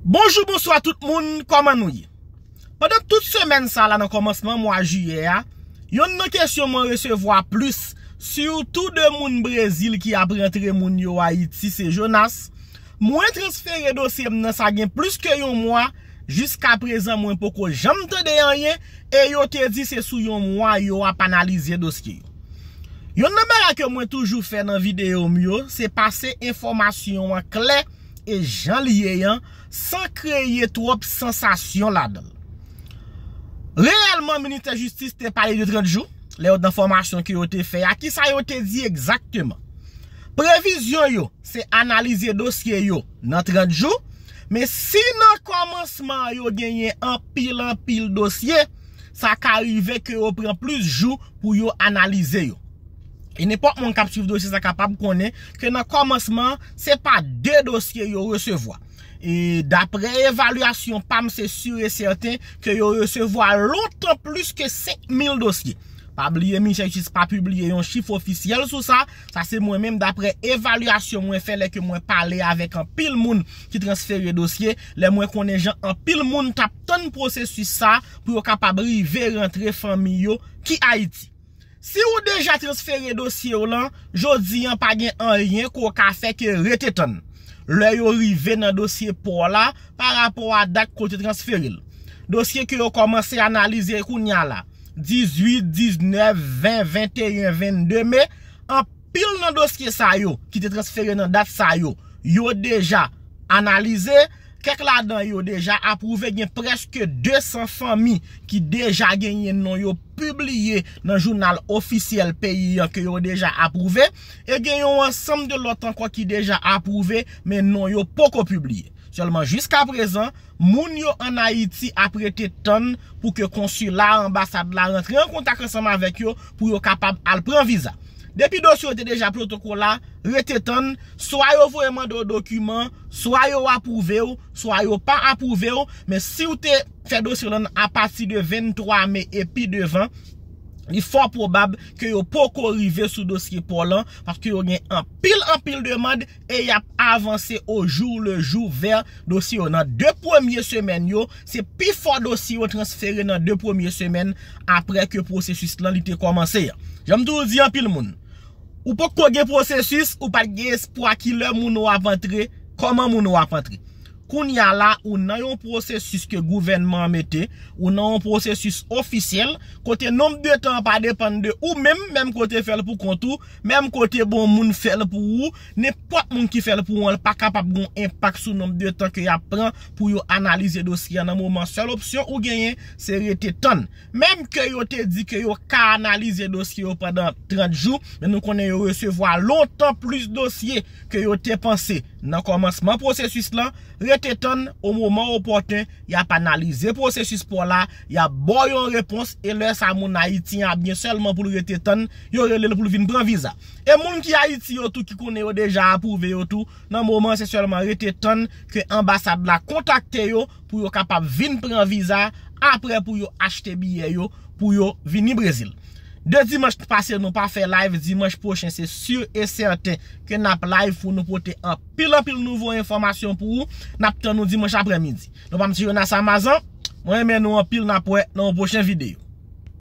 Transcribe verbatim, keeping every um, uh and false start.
Bonjou, bonswa tout moun, kòman nou ye? Pandan tout semèn sa la nan kòmansman mwa jiyè a, yonn nan kesyon mwen resevwa plis, sitou de moun Brezil ki ap rantre moun yo Ayiti, se Jonas. Mwen transfere dosye m nan sa gen plis ke yon mwa, jiska prezan mwen poko janm tande anyen, e yo te di se sou yon mwa yo ap analize dosye yo. Yonn nan bagay ke mwen toujou fè nan videyo m yo, se pase enfòmasyon an klè e jan l ye an, san kreye twòp sansasyon ladan l. Reyèlman, Ministè Jistis te pale de trant jou, lè yo t nan fòmasyon ke yo te fè a. Kisa yo te di egzakteman? Previzyon yo, se analize dosye yo nan trant jou, men si nan kòmansman an yo genyen anpil, anpil dosye, sa ka rive ke yo pran plis jou pou yo analize yo. E nenpòt moun k ap swiv dosye sa kapab konnen ke nan kòmansman, se pa de dosye yo resevwa. E daprè evalyasyon pa m, se si e sèten ke yo resevwa lontan plis ke senk mil dosye. Pa bliye, Ministè Jistis pa pibliye yon chif ofisyèl sou sa. Sa se mwen menm, daprè evalyasyon mwen fè lè ke mwen pale avèk anpil moun ki transfere dosye, lè mwen konnen jan anpil moun t ap tann pwosesis sa pou yo kapab rive rantre fanmi yo ki Ayiti. Si ou deja transfere dosye w lan, jodi an pa gen anyen ke w ka fè ke rete tann lè yo rive nan dosye pa w la pa rapò a dat ke w te transfere l. Dosye ke yo kòmanse analize kounye a la, dizuit, diznèf, ven, venteyen, vennde me, anpil nan dosye sa yo ki te transfere nan dat sa yo, yo deja analize. Kèk ladan yo deja apwouve, gen prèske de san fanmi ki deja genyen non yo pibliye nan jounal ofisyèl peyi an ke yo deja apwouve, e gen yon ansanm de lòt ankò ki deja apwouve, men non yo poko pibliye. Sèlman jiska prezan, moun yo ann Ayiti ap rete tann pou ke konsila, anbasad la rantre an kontak ansanm avèk yo pou yo kapab al pran viza. Depi dosye yo te deja pwotokola, rete tann, swa yo voye mande w dokiman, swa yo apwouve w, swa yo pa apwouve w, men si w te fè dosye w lan apati de venntwa me epi devan, li fò pwobab ke yo poko rive sou dosye pa w lan, paske yo gen anpil, anpil demann e y ap avanse au jour le jour vè dosye yo. Nan de premye semèn yo, se pifò dosye yo transfere nan de premye semèn apre ke pwosesis lan li te kòmanse an. Jan m toujou di anpil moun, ou poko gen pwosesis, ou pa t gen espwa kilè moun ou ap antre, kòman moun ou ap antre. Kounye a la, ou nan yon pwosesis ke gouvènman an mete, ou nan yon pwosesis ofisyèl, kote nonb de tan an pa depann de ou menm, menm kote fè l pou kont ou, menm kote bon moun fè l pou ou, nenpòt moun ki fè l pou ou an, l pa kapab gen yon enpak sou nonb de tan ke y ap pran pou yo analize dosye an. Nan moman, sèl opsyon ou genyen, se rete tann. Menm ke yo te di ke yo ka analize dosye yo pandan trant jou, men nou konnen yo resevwa lontan plis dosye ke yo te panse nan kòmansman pwosesis lan. Rete tann, o moman opòten, y ap analize pwosesis pa w la, y ap ba w yon repons, e lè sa moun Ayiti an ap gen sèlman pou l rete tann, yo rele l pou l vin pran viza. E moun ki Ayiti yo tou ki konnen yo deja apwouve yo tou, nan moman se sèlman rete tann ke anbasad la kontakte yo pou yo kapab vin pran viza, apre pou yo achte biyè yo pou yo vini Brezil. De dimanch pase nou pa fè live, dimanch pwochen se si e sèten ke n ap live pou nou pote anpil, anpil nouvo enfòmasyon pou ou. N ap tann nou dimanch aprèmidi. Non pa m se Jonas Amazan, mwen renmen nou anpil, n ap wè nan yon pwochen videyo.